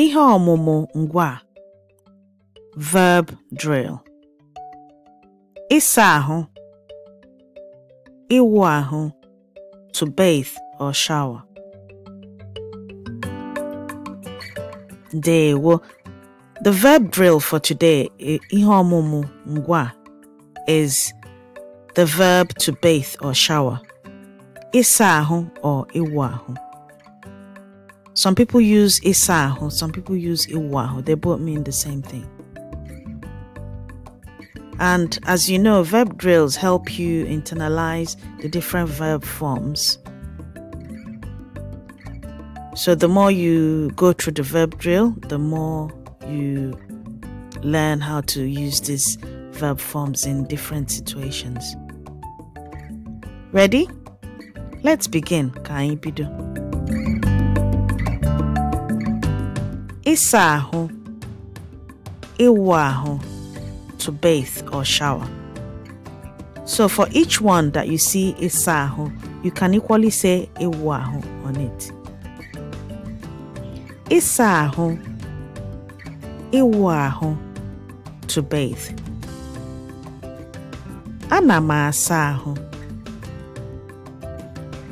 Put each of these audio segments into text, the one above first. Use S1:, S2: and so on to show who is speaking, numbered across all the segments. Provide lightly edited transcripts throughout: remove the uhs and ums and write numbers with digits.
S1: Ihe ọmụmụ ngwa, verb drill. Ịsa ahụ, ịwụ ahụ, to bathe or shower. Ndewo. The verb drill for today, ihe ọmụmụ ngwa, is the verb to bathe or shower. Ịsa ahụ or ịwụ ahụ. Some people use ịsa ahụ, some people use ịwụ ahụ. They both mean the same thing. And as you know, verb drills help you internalize the different verb forms. So the more you go through the verb drill, the more you learn how to use these verb forms in different situations. Ready? Let's begin. Ka anyị bido. Ịsa ahụ, ịwụ ahụ, to bathe or shower. So for each one that you see ịsa ahụ, you can equally say ịwụ ahụ on it. Ịsa ahụ, ịwụ ahụ, to bathe. Ana m asa ahụ.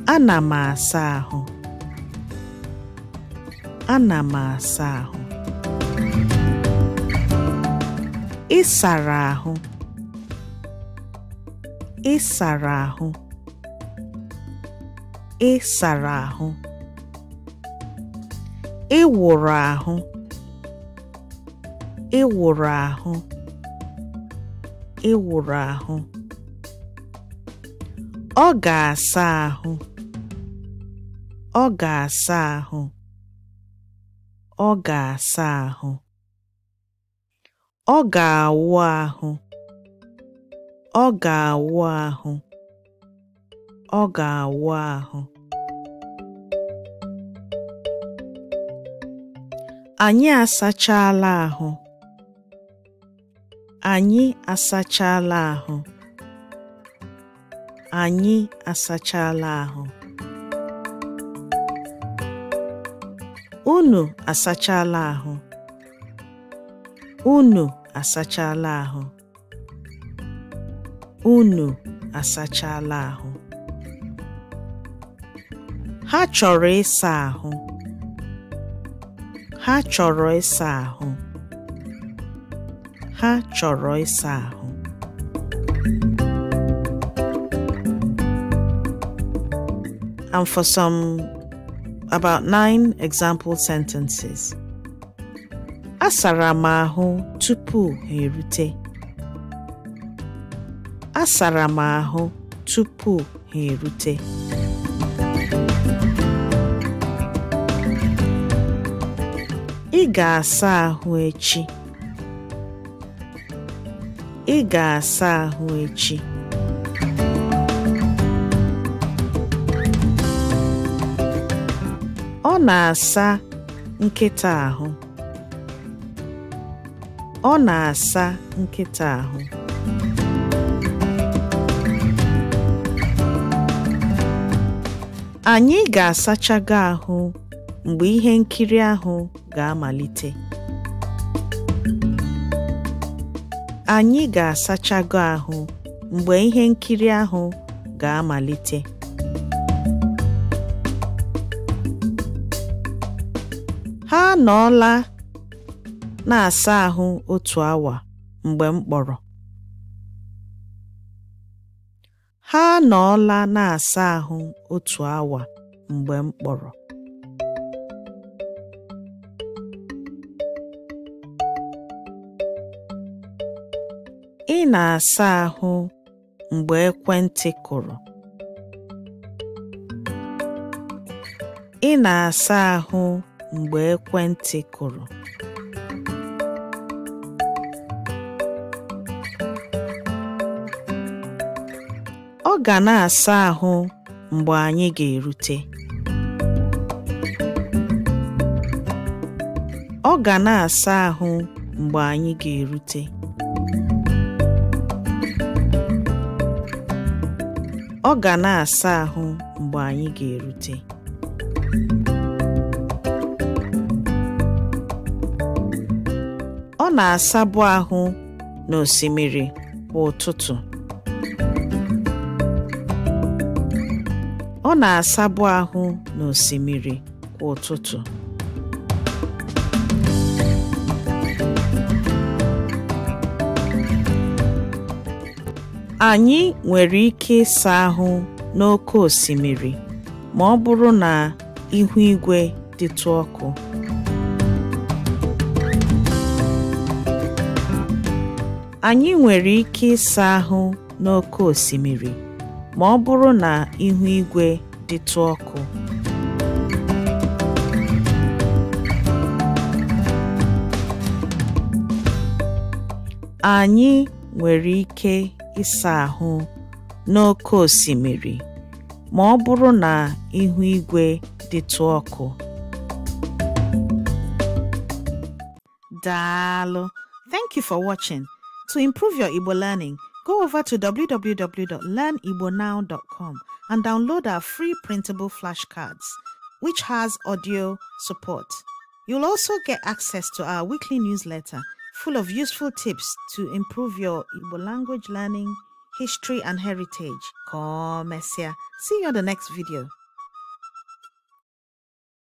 S1: Ana m asa ahụ. Ana m asa ahụ. Ị sara ahụ. Ị sara ahụ. Ị sara ahụ. Ị wụrụ ahụ. Ị wụrụ ahụ. Ị wụrụ ahụ. Ọ ga-asa ahụ. Ọ ga-asa ahụ. Ọ ga-asa ahụ. Ọ ga-awụ ahụ. Ọ ga-awụ ahụ. Ọ ga-awụ ahụ. Anyị asachala ahụ. Anyị asachala ahụ. Anyị asachala ahụ. Unu asachala ahụ. Unu asachala ahụ. Unu asachala ahụ. Ha chọrọ ịsa ahụ. Ha chọrọ ịsa ahụ. Ha chọrọ ịsa ahụ. And for some about 9 example sentences. Asara m ahụ tupu ha erute. Asara m ahụ tupu ha erute. Ị ga-asa ahụ echi. Ị ga-asa ahụ echi. Ọ na-asa nkịta ahụ. Ọ na-asa nkịta ahụ. Anyị ga-asachago ahụ mgbe ihe nkiri ahụ ga-amalite. Anyị ga-asachago ahụ mgbe ihe nkiri ahụ ga-amalite. Ha anọọla na-asa ahụ otu awa mgbe m kpọrọ. Ha anọọla na-asa ahụ otu awa mgbe m kpọrọ. Ị na-asa ahụ mgbe ekwentị kụrụ. Ị na-asa ahụ mgbe ekwentị kụrụ. Ọ ga na-asa ahụ mgbe anyị ga-erute. Ọ ga na-asa ahụ mgbe anyị ga-erute. Ọ ga na-asa ahụ mgbe anyị ga-erute. Ọ na-asabu ahụ n'osimiri kwa ụtụtụ. Ọ na-asabu ahụ n'osimiri kwa ụtụtụ. Anyị nwere ike ịsa ahụ n'oké osimiri ma ọ bụrụ na ihu igwe dịtụ ọkụ. Anyị nwere ike ịsa ahụ n'oké osimiri ma ọ bụrụ na ihu igwe dịtụ ọkụ. Anyị nwere ike ịsa ahụ n'oké osimiri ma ọ bụrụ na ihu igwe dịtụ ọkụ. Daalụ. Thank you for watching. To improve your Igbo learning, go over to www.learnigbonow.com and download our free printable flashcards, which has audio support. You'll also get access to our weekly newsletter full of useful tips to improve your Igbo language learning, history, and heritage. Come, see you on the next video.